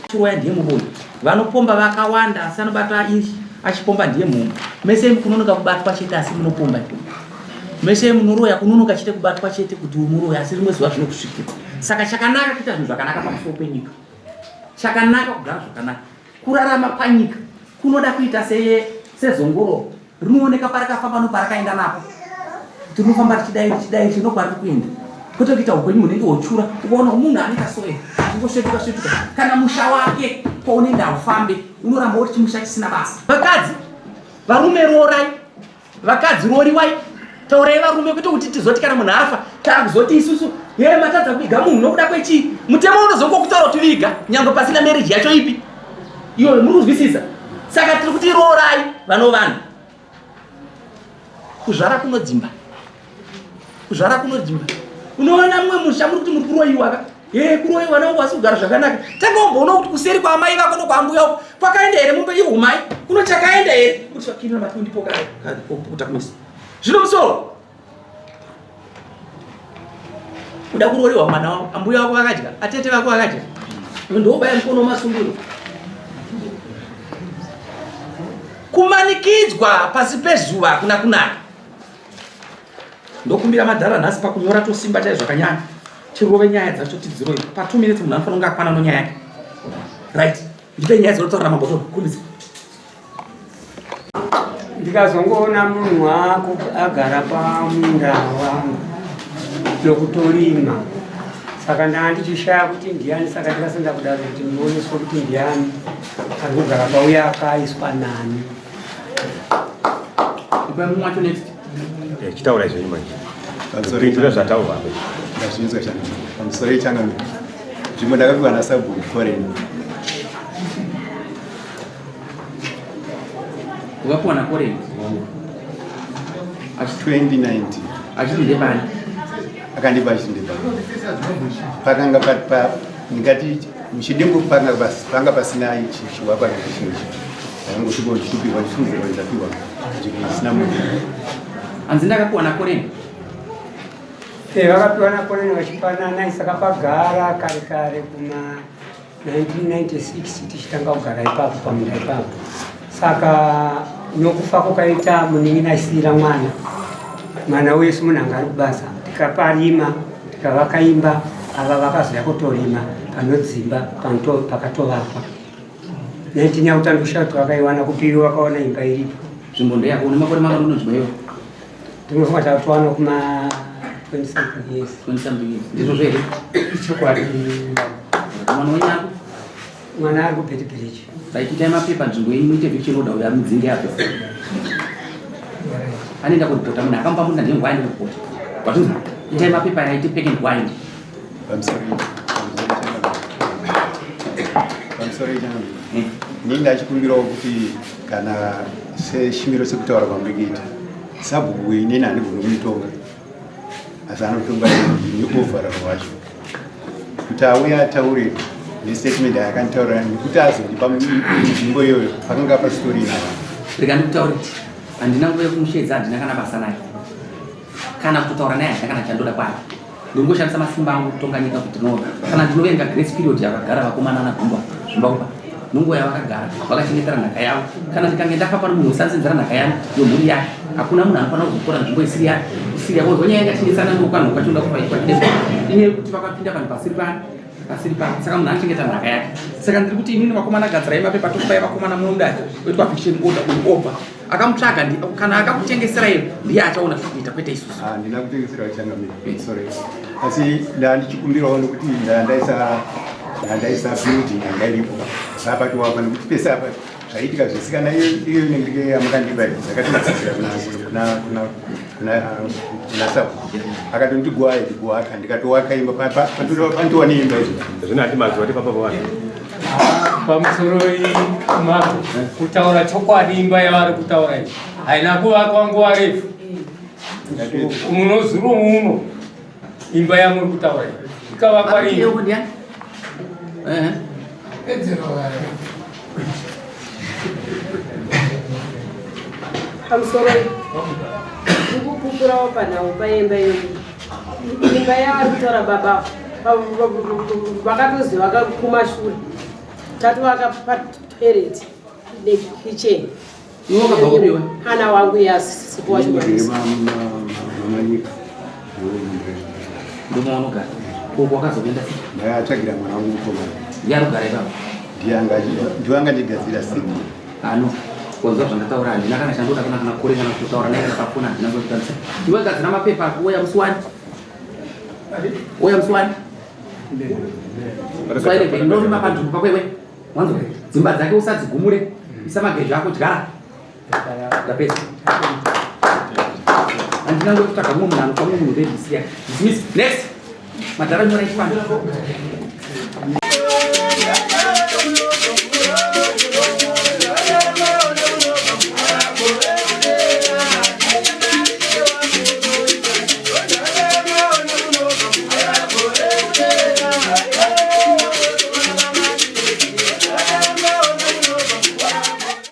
Chiroya ndiye muroyi. Vanopomba vakawanda asi anobata achipomba ndiye mumwe. Mese kunonoka kubatwa chete asi munopomba. Mese munoroya kunonoka chete kubatwa chete kuti umuroya asi rimwe zuva zvinokusvikira. Saka chakanaka kuita zvinhu zvakanaka pamusoro penyika. Chakanaka kugara zvakanaka. Kurarama panyika kunoda kuita sezongororo rinooneka parakafamba noparakaenda napo kuti rinofamba richidai richidai richino kwariri kuenda kwete kuita upenyu hunenge hochura ukaona munhu anenge asoe achingosvetuka svetuka kana musha wake kwaunenge haufambe unoramba uri chimusha chisina basa vakadzi varume roorai Vakadzi rooriwai, taurai varume kwete kuti tizoti kana munhu afa takuzoti isusu ye matadza kuviga munhu nokuda kwechii. Mutemo unozongokutaura kuti viga nyangwe pasina marriage yacho ipi iyoyo, muri kuzwisisa? Saka tiri kuti roorai vano vanhu. Kuzvara kunodzimba. Kuzvara kunodzimba. Unoona mumwe musha muri kuti muri kuroyiwa ka? Ee kuroyiwa nawo wasi kugara zvakanaka. Tanga womboona kuti kuseri kwaamai vako nokwaambuya uko kwakaenda here mumbe iwo humai? Kuno chakaenda here? Kuti vakina mati ndipo ka kupukuta kumeso. Zvino musoro. Kuda kuroyiwa mwana wako, ambuya wako vakadya, atete vako vakadya. Ndobaya mukono masungiro. Kumanikidzwa pasi pezuva hakuna kunaka. Ndokumbira madhara nhasi pakunyora tosimba chai zvakanyanya. Tirove nyaya dzacho tidzirove. Pa 2 minutes munhu anofanira kunge akwana nonyaya yake. Right. Ndipe nyaya dzinotaura mambo to kumbidza. Ndikazongoona munhu wako agara pamunda wangu nokutorima saka ndaa ndichishaya kuti ndiani saka ndikasenda kudaro kuti ndioneswa kuti ndiani ari kugara pauya akaiswa nani Ipai mumwe wacho next. Eh, chitaurai zvenyu manje. Pamusoro zvataurwa apa. Ndazvinzwa changamire. Pamusoro changamire. Zvimwe ndakapiwa nasabhuku Koreni. Wakapiwa naKoreni? 2019. Achiti ndepani? Akandipa achiti ndepani. Pakanga pa ndingati muchidimbu panga pasina ichi chivakwa kana chinhu ndakangosvika uchitopihwa chifunzirwa ndapihwa chisina munhu hanzi ndakapiwa nakoreni eh, vakapiwa nakoreni vachipanana isaka pagara kare kare kuma 1996 tichitanga kugara ipapo pamunda ipapo saka nokufa kwakaita munin'ina aisiira mwana mwana wese munhu anga ari kubasa tikaparima tikavaka imba ava vakazouya kutorima panodzimba pakatovakwa 19 vakaiwana kupiri vakaona imba iripo nzvimbo ndeyako une makore mangani unonzvimbo iyoyo ndinofunga tatowana kuma 20 something years 20 something years ndizvo zvere ichokwadi mwana wenyako mwana ari kubeti bridge right itai mapepa nzvimbo yenyu muite eviction order uyo amudzinge apo anoenda kuripota munhu akamupa munda ndiye ngwaende kuripota wazvinzwa itai mapepa aite pack and wind pamusoro hmm. Ini ndachikumbirawo kuti kana sechimiro sekutaura kwamuri kuita sabhuku inini handigoni kumutonga asi anotonga ini overall wacho kuti auye ataure nestatement yaakanditaurira nekuti azondipa nzvimbo iyoyo pakanga pasitorina vanhu rega ndikutaure handina nguva yekumusheedza handina kana basa naye kana kutotaura naye handina kana chandoda kwaari ndingoshandisa masimba angu kutonga nyika kuti no kana ndinoverenga grace period yakagara vakomana nagumba Kumba kupa nonguva yavakagara vakachengetera nhaka yavo. Kana ndikange ndafa pano munhu usanzenzera nhaka yangu yomhuri yake. Hakuna munhu anofanira kuzokora nzvimbo isiri yake. Isiri yako nyaya yanga ndoka nhoka chinoda kufa ikwa chideko. Inyaya yekuti vakapinda vanhu pasiri pani pasiri pani saka munhu anochengeta nhaka yake. Saka ndiri kuti inini vakomana gadzirai mapepa tokupai vakomana munoda oitwa fiction order uyu obva akamutsvaga kana akakutengesera iyo ndiye achaona zvekuita kwete isusu. Handina kutengesera changamire, sorry, asi ndandichikumbirawo nekuti ndandaisa ndandaisa building yanga iripo sapatiwapa nekuti pese apa zvaitika zvese kana iyo inenge yamakandipa ndakatodzikira kuna sabhuku akatonditi go ahead kuwaka ndikatowaka imba pandiwa neimba izvo zvino hati mazuva tipapa pavanhu pamusoro mambo kutaura chokwadi imba yavari kutaura iyi haina kuvakwa nguva refu munozuro muno imba yamuri kutaura iyi ikavakwa rini Pamusoro ndikupupurawo panhau paimba iyoyi imba yavari kutaura baba vakatoziva kumashure tatovaka patoilet nekicheni Iwe wakabva kupi iwe? Ana wangu yasipo wacho Mamanyika. Ndomaunogara. Uko wakazoenda sei? Ndakatsvagira mwana wangu mukomana. Ndiye anogara ipapo. Ndiye anga ndigadzira siki. Ano. Wanzwa zvandataura handina kana chandoda kana kana kure kana kutotaura naye kana pafoni handina kutotarisa. Iwe gadzira mapepa ako uya musi wani. Uya musi wani. Musi wa 11 ndorima panzvimbo pako iwe. Wanzwa? Dzimba dzake usadzigumure. Isa magejo ako dyara. Ndapedza. Handina nguva yekutsvaga mumwe munhu anopa mumwe munhu redisiya. Dismiss. Next. Madhara nyora ichifamba.